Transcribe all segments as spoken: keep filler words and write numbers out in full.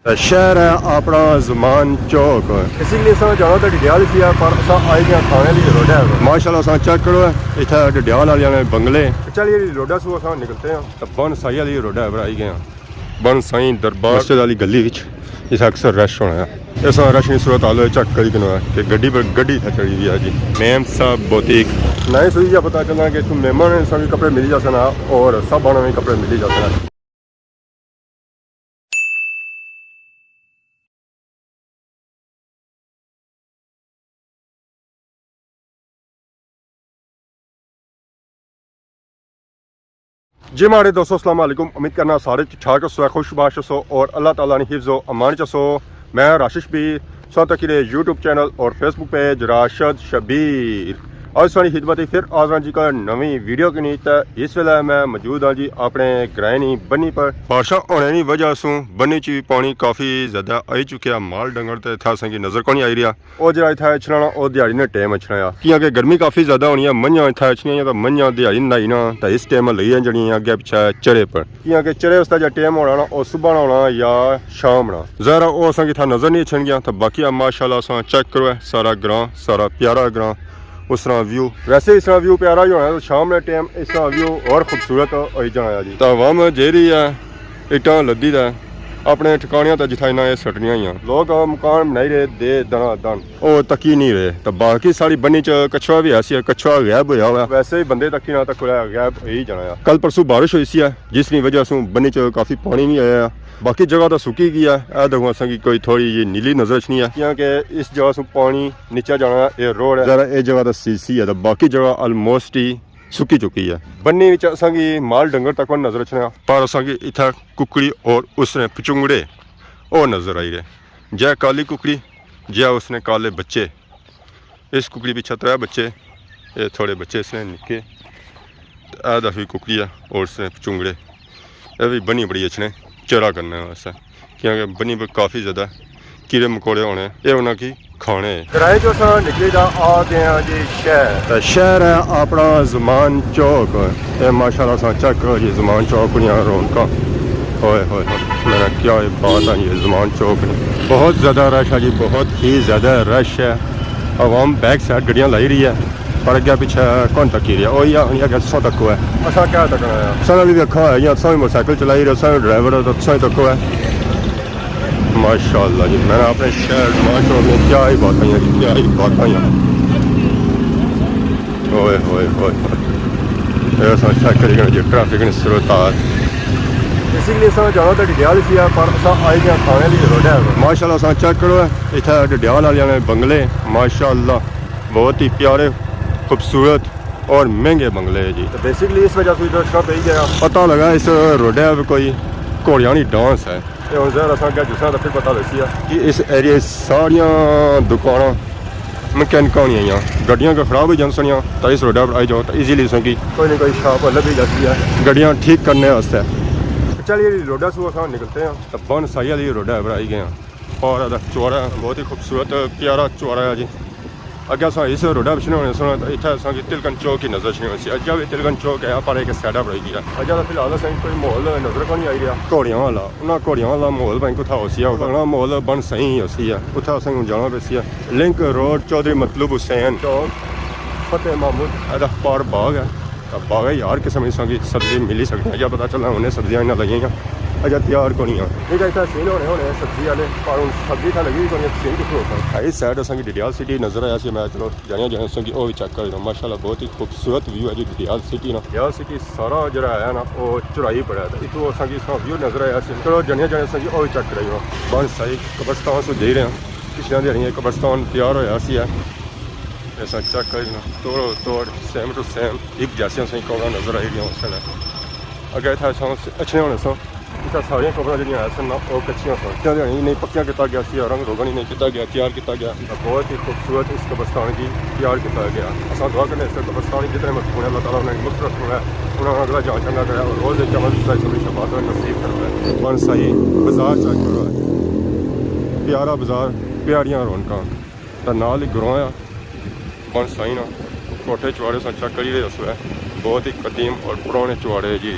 تے شہر ہے اپنا زمان چوک۔ اسی لیے اساں جانا تے ڈڈیال سی ہے، پر اساں آئی گئے کھانے دی روڈ ہے۔ ماشاءاللہ، اساں چیک کرو، اتھے ڈڈیال والے نے بنگلے۔ چلی روڈ سو اساں نکلتے ہیں۔ تے بن سائی والی روڈ ہے، پر آئی گئے ہیں۔ بن سائی دربار مسجد والی گلی وچ اتھے اکثر رش ہونا ہے۔ اس طرح رش نی صورت حال ہوئے، چیک کری کنو ہے کہ گڈی پر گڈی اتھے چڑھی ہوئی ہے جی۔ میم صاحب بوتیک۔ نہیں سوئی یا پتہ چلنا کہ اتھوں مہمان نے ساں وی کپڑے ملی جاسن اور سب آنا وی کپڑے ملی جاسن۔ جی ماڑے دوستو، السلام علیکم۔ امید کرنا سارے ٹھیک ٹھاک ہسو، خوش باش ہسو اور اللہ تعالیٰ نے حفظ و امان چ ہسو۔ میں راشد شبیر، سو تکی رہے یوٹیوب چینل اور فیس بک پیج راشد شبیر۔ اج ساڑی خدمت پھر حاضر ہاں جی کا نویں ویڈیو کی نیت ہے۔ اس ویلے میں موجود ہاں جی اپنے گرائیں نی بنی پر۔ بارشاں ہونے نی وجہ سوں بنی چ وی پانی کافی زیادہ آئی چکیا، مال ڈنگر تے اتھا اساں کی نظر کونی آئی رہیا۔ او جڑا اتھا اچھنا نا، او دیہاڑی نے ٹائم اچھنا آ، کیاں کہ گرمی کافی زیادہ ہونی آ، منجھاں اتھا اچھنیاں یا تاں منجھاں دیہاڑی نہ آئی نا، تاں اس ٹائم لگی جانیاں جڑیاں اگے پچھے چرے پر۔ کیاں کہ چرے اس دا جا ٹائم ہونا نا، او صبح نا ہونا یا شام نا۔ ظاہر ہے او اساں کی اتھا نظر نہیں اچھن گیاں۔ تاں باقی آ ماشاءاللہ اساں چیک کرو ہے، سارا گراں، سارا پیارا گراں، اس طرح ویو۔ ویسے اس طرح ویو پیارا ہی ہونا ہے، تاں شام نے ٹائم اس طرح ویو اور خوبصورت ہوئی جانا ہے جی۔ تاں عوام جیڑی ہے اٹاں لدی دا ہے، اپنے ٹھکانیاں تے جتھا انہاں اے سٹنیاں ہویاں۔ لوگ مکان بنائی رہے دے دنا دن۔ او تکی نہیں رہے۔ تے باقی ساڑی بنی چ کچھوا وی ایسی ہے، کچھوا غائب ہویا ہوا۔ ویسے ہی بندے تکی نہ تک کوئی غائب ہی جانا ہے۔ کل پرسوں بارش ہوئی سی ہے، جس نی وجہ سوں بنی چ کافی پانی وی آیا ہے۔ باقی جگہ تاں سکی گیا ہے۔ اے دیکھو اساں کی کوئی تھوڑی جی نیلی نظر اچھنی ہے، کیاں کہ اس جگہ سوں پانی نیچے جانا ہے، اے روڈ ہے۔ ذرا اے جگہ تاں سی سی ہے، تے باقی جگہ آلموسٹ ہی سکی چکی ہے۔ بنی وچ اساں کی مال ڈنگر تک نظر اچھنا، پر اساں کی اتھا ککڑی اور اس نے پچونگڑے او نظر آئی رہے۔ جے کالی ککڑی، جے اس نے کالے بچے۔ اس ککڑی پچھے ترے بچے، اے تھوڑے بچے اس نے نکے۔ تے اے دفعی ککڑی ہے اور اس نے پچونگڑے۔ اے وی بنی بڑی اچھنے چرا کرنے واسطے، کیونکہ بنی پر کافی زیادہ کیڑے مکوڑے ہونے، اے انہاں کی کھانے۔ گرائیں چوں اساں نکلی تے آ گئے ہاں جی شہر۔ تے شہر ہے اپنا زمان چوک۔ اے ماشاءاللہ اساں چیک کرو جی زمان چوک نیاں رونقاں۔ ہوئے ہوئے ہوئے، میرا کیا ہی بات ہے یہ زمان چوک نی۔ بہت زیادہ رش ہے جی، بہت ہی زیادہ رش ہے۔ عوام بیک سائیڈ گڈیاں لائی رہی ہے، پر اگے پچھے کون تکی رہیا؟ او یا اگے سو تکو ہے۔ اساں کیا تکنا ہے؟ سارا بھی دیکھا ہے، یا سارے موٹر سائیکل چلائی رہے، سارے ڈرائیور ہے، تو سارے تکو ہے۔ ماشاءاللہ جی، میں نے اپنے شہر ماں چوک میں کیا ہی باتاں ہیں جی، کیا ہی باتاں ہیں۔ ہوئے ہوئے ہوئے ہوئے۔ اے اساں چیک کری گئے جی ٹریفک نی صورت حال۔ اسی لیے اساں جانا تے ڈڈیال سی ہے، پر اساں آئی گیا کھانے لی روڈ ہے۔ ماشاءاللہ اساں چیک کرو، اتھا ڈڈیال والے نے بنگلے، ماشاءاللہ بہت ہی پیارے، خوبصورت اور مہنگے بنگلے ہے جی۔ تو بیسیکلی اس وجہ سے ادھر اچھنا پئی گیا۔ پتہ لگا اس روڈ ہے کوئی گھوڑیاں نی ڈانس ہے۔ تے ہن ظاہر اساں اگے جساں تاں پھر پتہ لگسی ہے۔ کہ اس ایریے ساریاں دکاناں مکینکاں ہونیاں یا گڈیاں کے خراب ہوئی جان سنیاں، تاں اس روڈا پر آئی جاؤ تاں ایزیلی تساں کی کوئی نہ کوئی شاپ لبھی جاتی ہے۔ گڈیاں ٹھیک کرنے واسطے۔ چلیے جی، روڈا سوں اساں نکلتے ہیں۔ تاں بن سائی والی روڈا پر آئی گئے ہیں۔ اور ادا چوارا بہت ہی خوبصورت پیارا چوارا ہے جی۔ اگے اساں اس روڈا پچھنے ہونے سن، اتھے اساں کی تلکن چوک ہی نظر اچھنی ہوسی۔ اجا بھی تلکن چوک ہے، پر ایک سائیڈ پر رہی گیا۔ اجا تاں فی الحال اساں کی کوئی ماحول نظر کو نہیں آئی رہا۔ گھوڑیاں والا، انہاں گھوڑیاں والا ماحول بھائی کتھا ہوسی ہے، بھلا ماحول بن سائی ہوسی ہے۔ اتھے اساں کی جانا پیسی ہے۔ لنک روڈ چوہدری مطلوب حسین چوک، فتح محمود، ادا پار باغ ہے۔ تاں باغ ہے، ہر قسم اساں کی سبزی ملی سکتی ہے۔ اجا پتہ چلنا انہیں سبزیاں انہاں لگیاں یا اجا تیار کو نہیں ہے۔ نہیں تاں اتھا سین ہونے ہونے سبزی والے، پر ہن سبزی تھا لگی کوئی نہیں، سین کتھوں ہوتا۔ اس سائیڈ اساں کی ڈڈیال سٹی نظر آیا سی، میں چلو جانیاں جانیاں سنگی او وی چیک کری نا۔ ماشاءاللہ بہت ہی خوبصورت ویو ہے جی ڈڈیال سٹی نا۔ ڈڈیال سٹی سارا جڑا ہے نا، او چڑھائی پر ہے۔ تے اتھوں اساں کی اس طرح ویو نظر آیا سی۔ چلو جانیاں جانیاں سنگی او وی چیک کرائی نا۔ بن سائی قبرستان سوں جائی رہے ہیں۔ پچھلے دیہاڑی ایک قبرستان تیار ہویا سی ہے۔ اساں چیک کری نا۔ توڑو توڑ، سیم ٹو سیم، ایک جیسیاں سنگی قبراں نظر آئی رہیاں اس ویلے۔ اگے اتھا اساں اچھنے ہونے ساں۔ اتھا ساریاں قبراں جڑیاں ہے سن نا، او کچیاں سن۔ اتھا تے ہنی نہیں پکیاں کیتا گیا سی، رنگ روگن ہی نہیں کیتا گیا، تیار کیتا گیا۔ بہت ہی خوبصورت اس قبرستان کی تیار کیتا گیا۔ اساں دعا کرنے اس قبرستان کی جتنے مقبول ہیں، اللہ تعالیٰ انہیں مغفرت فرمائے، انہاں اگلا جان چنگا کرے اور روز قیامت اس طرح شفاعت نصیب فرمائے۔ بن سائی بازار چیک کرو، پیارا بازار، پیاریاں رونقاں۔ تے نال ہی گراں آ، بن سائی نا۔ کوٹھے چواڑے اساں چیک کری رہے اس ویلے، بہت ہی قدیم اور پرانے چواڑے ہے جی۔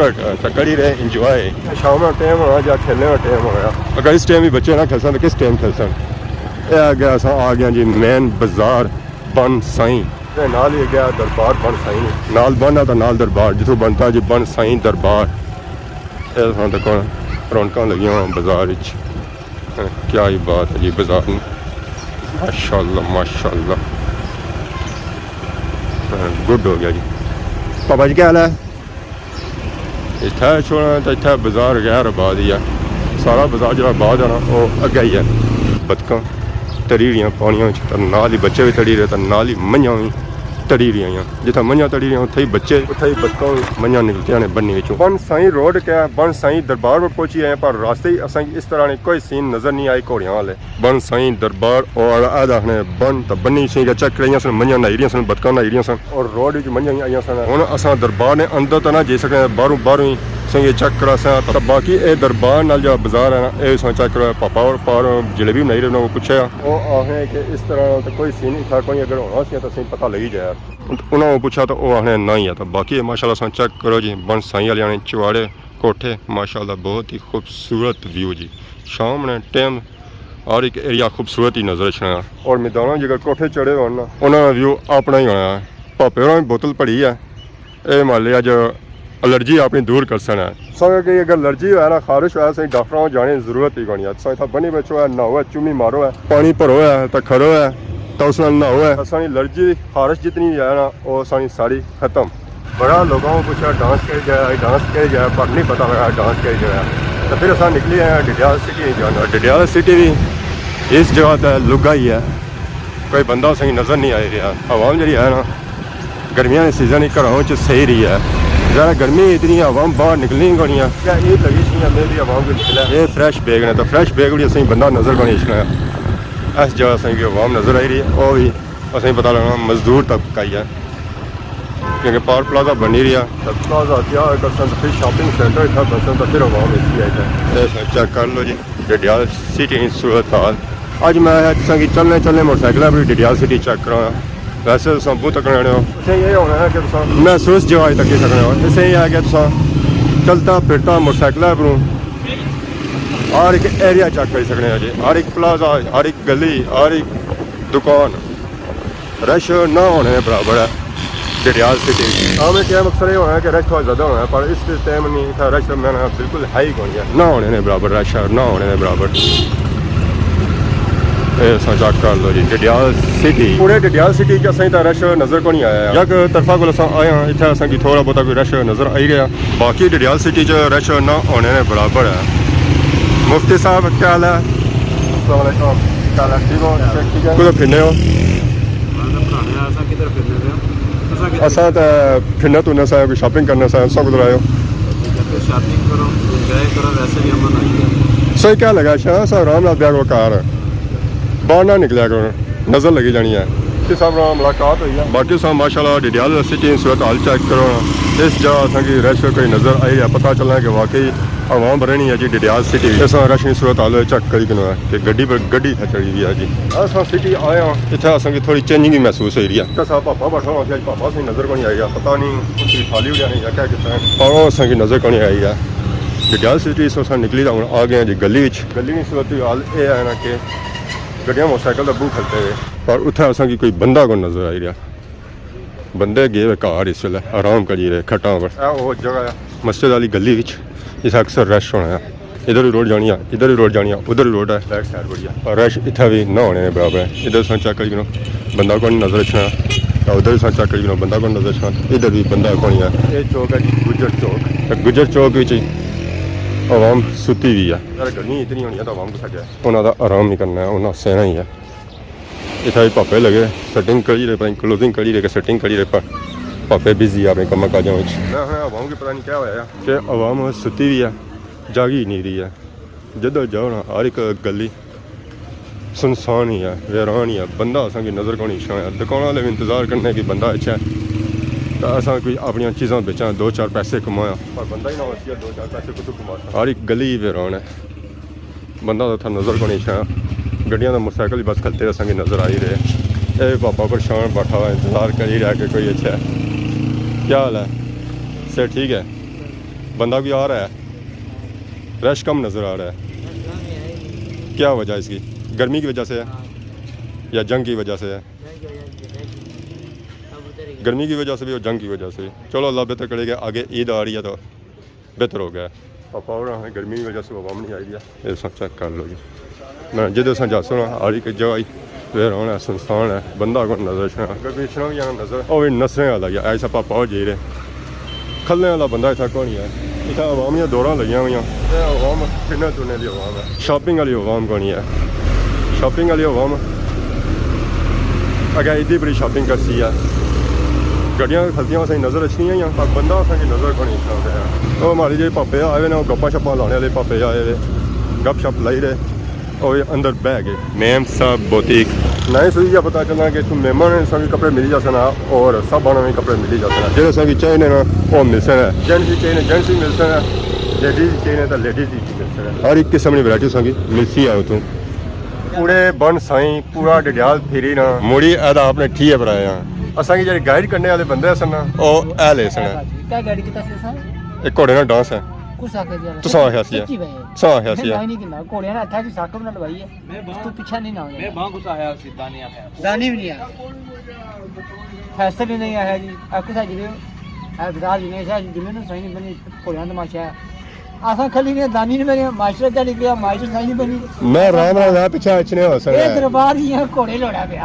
کرکٹ، تے کری رہے انجوائے۔ شام نا ٹائم ہونا یا کھیلنے نا ٹائم ہونا۔ اگر اس ٹائم بھی بچے نہ کھیلسن تو کس ٹائم کھیلسن؟ اے آ گیا، اساں آ گیا جی مین بازار بن سائیں۔ تے نال ہی گیا دربار بن سائیں۔ نال بن آ تے نال دربار، جتھوں بنتا جی بن سائیں دربار۔ اے تساں تکو رونقاں لگیاں ہوئیاں بازار وچ۔ کیا ہی بات ہے جی بازار نی۔ ماشاءاللہ، ماشاءاللہ۔ گڈ ہو گیا جی۔ پاپا جی، کیا حال ہے؟ اتھے چھوڑا تے اتھے بازار غیر آباد ہی ہے۔ سارا بازار جڑا آباد ہے نا، او اگے ہی ہے۔ بتکاں تڑی رہیاں پانیاں وچ، تے نال ہی بچے بھی تڑی رہے، تے نال ہی منجھاں بھی تڑی رہیاں۔ جتھے منجھاں تڑی رہیاں، اتھے ہی بچے، اتھے ہی بتکاں بھی۔ منجھاں نکلتیاں نے بنی وچوں۔ بن سائیں روڈ کیا ہے؟ بن سائیں دربار روڈ پہنچی آئے، پر راستے ہی اساں کی اس طرح نے کوئی سین نظر نہیں آئے گھوڑیاں والے۔ بن سائیں دربار، اور اے آخنے بن تے بنی سائیں کے چیک کرائی رہیاں سن، منجھاں نہائی رہیاں سن، بتکاں نہائی رہیاں سن۔ اور روڈ وچ منجھاں ہی آئیاں سن۔ ہن اساں دربار نے اندر تاں نہ جائی سکنے، باہروں، باہروں ہی سائیں کے چیک کراساں۔ تے باقی اے دربار نال جیڑا بازار ہے نا، اے سائیں چیک کرو، پاپا اور پار جلیبی بنائی رہے، انہاں کو پوچھیا۔ او آخنے کہ اس طرح تے کوئی سین اتھا کوئی اگر ہونا سی تے سائیں پتہ لگی جائے۔ انہاں کو پوچھا تے او آخنے نہ ہی ہے۔ تے باقی ماشاءاللہ سائیں چیک کرو جی، بن سائیں والے آنے چواڑے کوٹھے، ماشاءاللہ بہت ہی خوبصورت ویو جی۔ شام نے ٹائم ہر ایک ایریا خوبصورت ہی نظر اچھنا ہے۔ اور میداناں جگر کوٹھے چڑھے ہوئے نا، انہاں نا ویو اپنا ہی ہونا ہے۔ پاپے ہوراں بوتل پڑی ہے، اے مالے اج الرجی اپنی دور کرسن ہے۔ سو کہ اگر الرجی ہویا نا، خارش ہویا، سائیں ڈاکٹراں کو جانے کی ضرورت ہی کونی ہے۔ سائیں اتھا بنی بیٹھو ہے، نہاؤ ہے، چومی مارو ہے، پانی بھرو ہے، تے کھڑو ہے، تے اس نال نہاؤ ہے۔ اساں نی الرجی، خارش جتنی ہے نا، او اساں نی ساری ختم۔ بڑا لوگاں کو پوچھا ڈانس کہڑی جگہ ہے، ڈانس کہڑی جگہ ہے، پر نہیں پتہ لگا ڈانس کہڑی جگہ ہے۔ تو پھر اساں نکلی آئے ہیں ڈڈیال سٹی جانا۔ ڈڈیال سٹی بھی اس جگہ تے لگا ہی ہے، کوئی بندہ اساں کی نظر نہیں آئی رہیا۔ عوام جڑی ہے نا، گرمیاں نے سیزن ہی گھراں وچ سہی رہی ہے، ذرا گرمی اتنی ہے، عوام باہر نکلنی ہی کونی ہے۔ کیا عید لگی سی یا میں بھی عوام کو نکلا ہے؟ یہ فریش بیگ نے، تو فریش بیگ بھی اساں کی بندہ نظر کونی اچھنا ہے۔ اس جگہ اساں کی عوام نظر آئی رہی ہے، وہ بھی اساں کی پتہ لگنا مزدور طبقہ ہی ہے۔ کیونکہ پار پلازہ بنی رہیا۔ تے پلازہ کیا ہے، بسن تے پھر شاپنگ سینٹر اتھا، بسن تے پھر عوام اتھی آئی جائے۔ اے سا چیک کر لو جی، ڈڈیال سٹی نی صورت حال۔ اج میں آیا تساں کی چلنے چلنے موٹر سائیکل پر ڈڈیال سٹی چیک کرانا۔ ویسے تساں بہت تکنے ہو۔ اسے یہ ہونا ہے کہ تساں محسوس جو آج تک نہیں سکنے ہو۔ اسے یہ ہے کہ تساں چلتا پھرتا موٹر سائیکل پروں ہر ایک ایریا چیک کری سکنے ہو جی، ہر ایک پلازہ، ہر ایک گلی، ہر ایک دکان۔ رش نہ ہونے نے برابر ہے ڈڈیال سٹی۔ عام ٹائم اکثر یہ ہونا ہے کہ رش تھوڑا زیادہ ہونا ہے، پر اس ٹائم نہیں، اتھا رش میں نا بالکل ہے ہی کونی ہے۔ نہ ہونے نے برابر رش ہے، نہ ہونے نے برابر۔ اے اساں چیک کر لو جی، ڈڈیال سٹی۔ پورے ڈڈیال سٹی چ اساں اتھا رش نظر کونی آیا۔ یک طرفہ کول اساں آئے ہاں، اتھا اساں کی تھوڑا بہت کوئی رش نظر آئی گیا۔ باقی ڈڈیال سٹی چ رش نہ ہونے نے برابر ہے۔ مفتی صاحب، کیا حال ہے؟ السلام علیکم۔ کیا حال ہے؟ ٹھیک ہو؟ صحت ٹھیک ہے؟ کدھر پھرنے ہو؟ میں تو پرانے آ، اساں کدھر پھرنے پے ہو؟ تساں کدھر؟ اساں تے پھرنا ترنا سا، کوئی شاپنگ کرنا سا، تساں کدھر آئے ہو؟ ٹھیک ہے، پھر شاپنگ کرو، انجوائے کرو، ویسے بھی امن آئی ہے۔ صحیح کیا لگا شاہ، اساں آرام نال بیا کرو گھر، باہر نہ نکلیا کرو۔ نظر لگی جانی ہے۔ باقی صاحب نال ملاقات ہوئی ہے۔ باقی صاحب ماشاءاللہ ڈڈیال سٹی صورت حال چیک کرو نا۔ اس جگہ اساں کی رش کوئی نظر آئی ہے، پتہ چلنا کہ واقعی عوام بھرنی ہے جی ڈڈیال سٹی۔ اس رش نی صورت حال چیک کری کنو ہے کہ گڈی پر گڈی تھا چڑھی ہوئی ہے جی۔ اساں سٹی آئے ہاں، اتھا اساں کی تھوڑی چینجنگ ہی محسوس ہوئی رہی ہے۔ تے صاحب پاپا بیٹھا ہوا سی، اج پاپا سی نظر کونی آئی ہے، پتہ نہیں اس کی خالی ہو جانے یا کیا کیتا ہے۔ پر وہ اساں کی نظر کونی آئی ہے۔ ڈڈیال سٹی سے اساں نکلی تاں ہن آ گئے ہاں جی گلی وچ۔ گلی نی صورت حال اے ہے نا کہ گڈیاں موٹر سائیکل تے بہوں کھلتے ہوئے، پر اتھے اساں کی کوئی بندہ کون نظر آئی رہیا۔ بندے گئے ہوئے گھر اس ویلے، آرام کری رہے کھٹاں پر۔ اے او جگہ ہے۔ مسجد والی گلی وچ اتھے اکثر رش ہونا ہے۔ ادھر بھی روڈ جانی ہے، ادھر بھی روڈ جانی ہے، ادھر بھی روڈ ہے۔ بیک سائیڈ بڑی ہے۔ پر رش اتھے بھی نہ ہونے نے برابر ہے۔ ادھر تساں چیک کری کنو، بندہ کون نظر اچھنا، تے ادھر تساں چیک کری کنو، بندہ کون نظر اچھنا، ادھر بھی بندہ کون ہے۔ اے چوک ہے جی گجر چوک۔ تے گجر چوک وچ عوام ستی وی ہے۔ یار، گرمی اتنی ہونی ہے تو عوام کتھا جائے؟ انہاں دا آرام ہی کرنا ہے، انہاں سہنا ہی ہے۔ اتھا وی پاپے لگے، سیٹنگ کری رہے، پتہ نہیں کلوزنگ کری رہے کہ سیٹنگ کری رہے، پر پاپے بزی ہے اپنے کماں کاجاں وچ۔ میں ہاں، عوام کی پتہ نہیں کیا ہویا ہے کہ عوام ستی وی ہے، جاگی نہیں رہی ہے۔ جدھر جاؤ نا، ہر ایک گلی سنسان ہی ہے، ویران ہی ہے، بندہ اساں کی نظر کونی اچھنا ہے۔ دکان والے بھی انتظار کرنے کہ بندہ اچھے، تو اساں کوئی اپنی چیزاں بیچاں، دو چار پیسے کمایاں۔ پر بندہ ہی نہ ہوسی، دو چار پیسے کتھوں کماساں؟ ہر ایک گلی ویران ہے، بندہ تو اتھا نظر کونی اچھنا۔ گڈیاں دا، موٹر سائیکل ہی بس کھلتے اساں کی نظر آئی رہے۔ اے پاپا پریشان بیٹھا ہوا، انتظار کری رہا کہ کوئی اچھے۔ کیا حال ہے؟ صحت ٹھیک ہے؟ بندہ کوئی آ رہا ہے؟ رش کم نظر آ رہا ہے۔ کیا وجہ ہے اس کی؟ گرمی کی وجہ سے ہے یا جنگ کی وجہ سے ہے؟ گرمی کی وجہ سے بھی اور جنگ کی وجہ سے بھی۔ چلو، اللہ بہتر کرے گا، آگے عید آ رہی ہے تو بہتر ہو گیا۔ پاپا اور گرمی کی وجہ سے عوام نہیں آئی رہی ہے۔ یہ سب چیک کر لو جی۔ میں جدھر اساں جاسو نا، ہر ایک جگہ ہی ویران ہے، سنسان ہے، بندہ کونی نظر اچھنا۔ اگر کوئی اچھنا بھی آنا نظر، او وی نسنے والا ہی ہے۔ ایسا پاپا ہو جائی رہے۔ کھلنے والا بندہ اتھا کونی ہے۔ اتھا عوام دیاں دوڑاں لگیاں ہوئیاں۔ اے عوام پھرنے ترنے دی عوام ہے۔ شاپنگ والی عوام کونی ہے۔ شاپنگ والی عوام اگے ایڈی بڑی شاپنگ کرسی ہے۔ گڈیاں کھلتیاں اساں کی نظر اچھنیاں ہیاں، پر بندہ اساں کی نظر کونی اچھنا پیا۔ او ماڑے جیہڑے پاپے آئے ہوئے نے، او گپاں شپاں لانے والے پاپے آئے ہوئے، گپ شپ لائی رہے۔ او اندر بہ گئے۔ میم صاحب بوتیک۔ نہ ہی سوئی یا پتہ چلنا کہ اتھوں مہماناں نے ساں وی کپڑے ملی جاسن اور سب آناں وی کپڑے ملی جاسن۔ جیہڑے ساں کی چاہینے نا، او ملسن۔ جینٹس وی چاہینے، جینٹس وی ملسن۔ لیڈیز وی چاہینے تاں لیڈیز وی ملسن۔ ہر ایک قسم نی ورائٹی ساں کی ملسی ہے اتھوں۔ پورے بن سائیں، پورا ڈڈیال پھری نا۔ موڑی اے تاں اپنے ٹھیے پر آئے ہاں۔ اساں کی جیہڑے گائیڈ کرنے والے بندے سن نا، او اے لے سن۔ کیا گائیڈ کیتا سی اساں؟ ایک گھوڑے نال ڈانس ہے۔ کس آکھیا سی؟ تساں آکھیا سی۔ سچی بھائی۔ تساں آکھیا سی۔ میں نہیں کیتا، گھوڑے نال اتھا جی ساکب نال لوائی ہے۔ میں اس تو پیچھے نہیں نہ ہویا۔ میں باں کسا آیا سی، دانی آکھیا۔ دانی بھی نہیں آیا۔ فیصل بھی نہیں آیا جی۔ اے کسا جی؟ اے بازار جی نہیں سا، جی دلے نو سائیں نہیں بنی، گھوڑیاں تماشا ہے۔ اساں کھلی نے دانی نے میرے معاشرے تے نکلیا، معاشرے سائیں نہیں بنی۔ میں آرام نال میں پیچھے اچھنے ہو سکدا اے ہے۔ دربار جی یہاں گھوڑے لوڑا پیا۔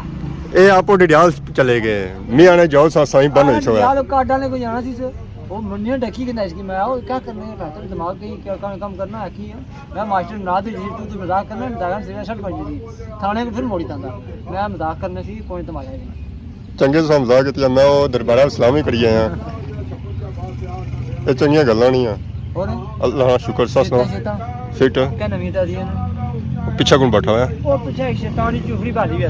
اے آپ ڈڈیال چلے گئے۔ میاں نے جاؤ سا سائیں بن ہوئی سو ہے۔ ڈڈیال کاٹا نے کوئی آنا سی سر۔ وہ منڈیاں ڈکی کے نہ اس کی میں، او کیا کرنے ہیں، بہتر دماغ کہیں کیا کام، کام کرنا ہے کی ہے؟ میں ماسٹر ناز جی، تو تو مذاق کرنا، مذاق سے شٹ بن جی۔ تھانے کو پھر موڑی تاندا۔ میں مذاق کرنے سی، کوئی تماشا نہیں۔ چنگے تساں مذاق کیتی، میں او دربارہ سلام ہی کری آیا۔ اے چنگیاں گلاں نہیں آ۔ اور؟ اللہ شکر، سا سناؤ؟ شیطان، شیطان۔ فٹ؟ کیا نویں تازی ہے نا؟ پیچھے کون بیٹھا ہوا ہے؟ او پیچھے ایک شیطانی چوفری بالی وی ہے۔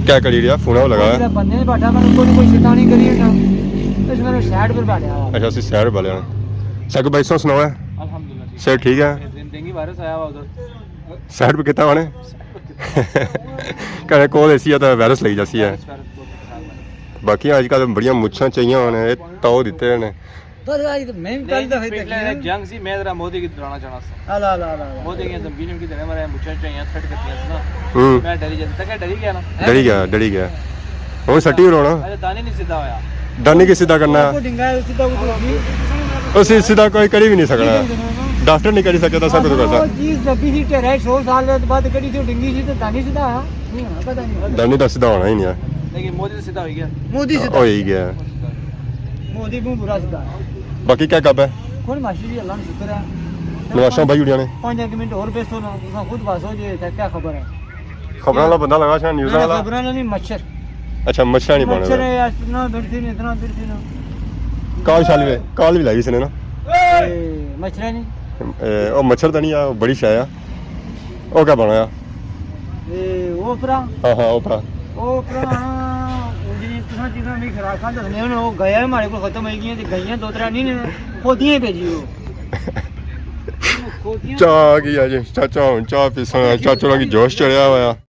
کیا کری رہیا؟ فون لگا ہے؟ بندے نے بیٹھا، میں کوئی، کوئی شیطانی کری رہیا۔ اس میں سائیڈ پر بیٹھا ہوا۔ اچھا، اسی سائیڈ پر بیٹھا۔ سک بھائی، سو سناؤ ہے؟ الحمدللہ ٹھیک۔ صحت ٹھیک ہے؟ ڈینگی وائرس آیا ہوا ادھر۔ سائیڈ پہ کتا ہونے؟ کہنے کول اے سی ہے تو وائرس لگی جاسی ہے۔ وائرس، وائرس بہت خطرناک ہے۔ باقی اج کل بڑیاں مچھاں چاہیاں ہونے، اے تاؤ دیتے نے۔ پر آج تو میں بھی کل نہیں، دفعہ پچھلے دیکھی ہے۔ جنگ سی، میں ذرا مودی کی ڈرانا چاہنا سا۔ اللہ، اللہ، اللہ، اللہ۔ مودی کی دھمکی دھمکی دینے مارے، مچھاں چاہیاں، تھرڈ کرتی ہیں نا۔ ہوں۔ میں ڈری جاتا، تک ڈری گیا نا۔ ڈری گیا، ڈری گیا۔ ہن سٹی رونا۔ ارے دانی نہیں سیدھا ہویا۔ دانی کی سیدھا کرنا ہے؟ وہ ڈنگا ہے، سیدھا وہ تو نہیں۔ اسی سیدھا کوئی کری بھی نہیں سکنا۔ ڈاکٹر نہیں کری سکتا، سب کچھ کرتا۔ وہ چیز دبی سی، ڈیڑھ سو سال بعد کری سی، ڈنگی سی تو دانی سیدھا آیا۔ نہیں ہونا، پتہ نہیں۔ دانی تو سیدھا ہونا ہی نہیں ہے۔ لیکن مودی تو سیدھا ہوئی گیا۔ مودی سیدھا۔ ہوئی گیا۔ مودی بہت برا سیدھا۔ باقی کیا گپ ہے؟ کوئی ماشی جی، اللہ نے شکر ہے۔ نماشاں بھائی اڑیاں نے۔ پانچ ایک منٹ اور بیسو نا، تساں خود بس ہو جے، تے کیا خبر ہے؟ خبراں والا بندہ لگا چھا، نیوزاں والا۔ خبراں والا نہیں، مچھر۔ اچھا، مچھر نہیں پانا مچھر ہے۔ ہے، اتنا درسی نے، اتنا درسی نے۔ کال شال بھی، کال بھی لائی اس نے نا۔ اے، مچھر نہیں۔ اے، او مچھر تو نہیں آ، بڑی شے آ۔ او کیا بنایا؟ اے، او پرا۔ ہاں، ہاں، او پرا۔ او پرا، جی، تساں چیزاں بھی خراب کھا سکتے ہو نا، او گیا ہمارے کو ختم ہوئی گئی ہیں، تے گئیاں دو ترے نہیں نے، کھودیاں بھیجی ہو۔ کھودیاں۔ چاہ آ گئی ہے جی، چاچا ہن چاہ پیسن، چاچا ہوراں کی جوش چڑھیا ہوا۔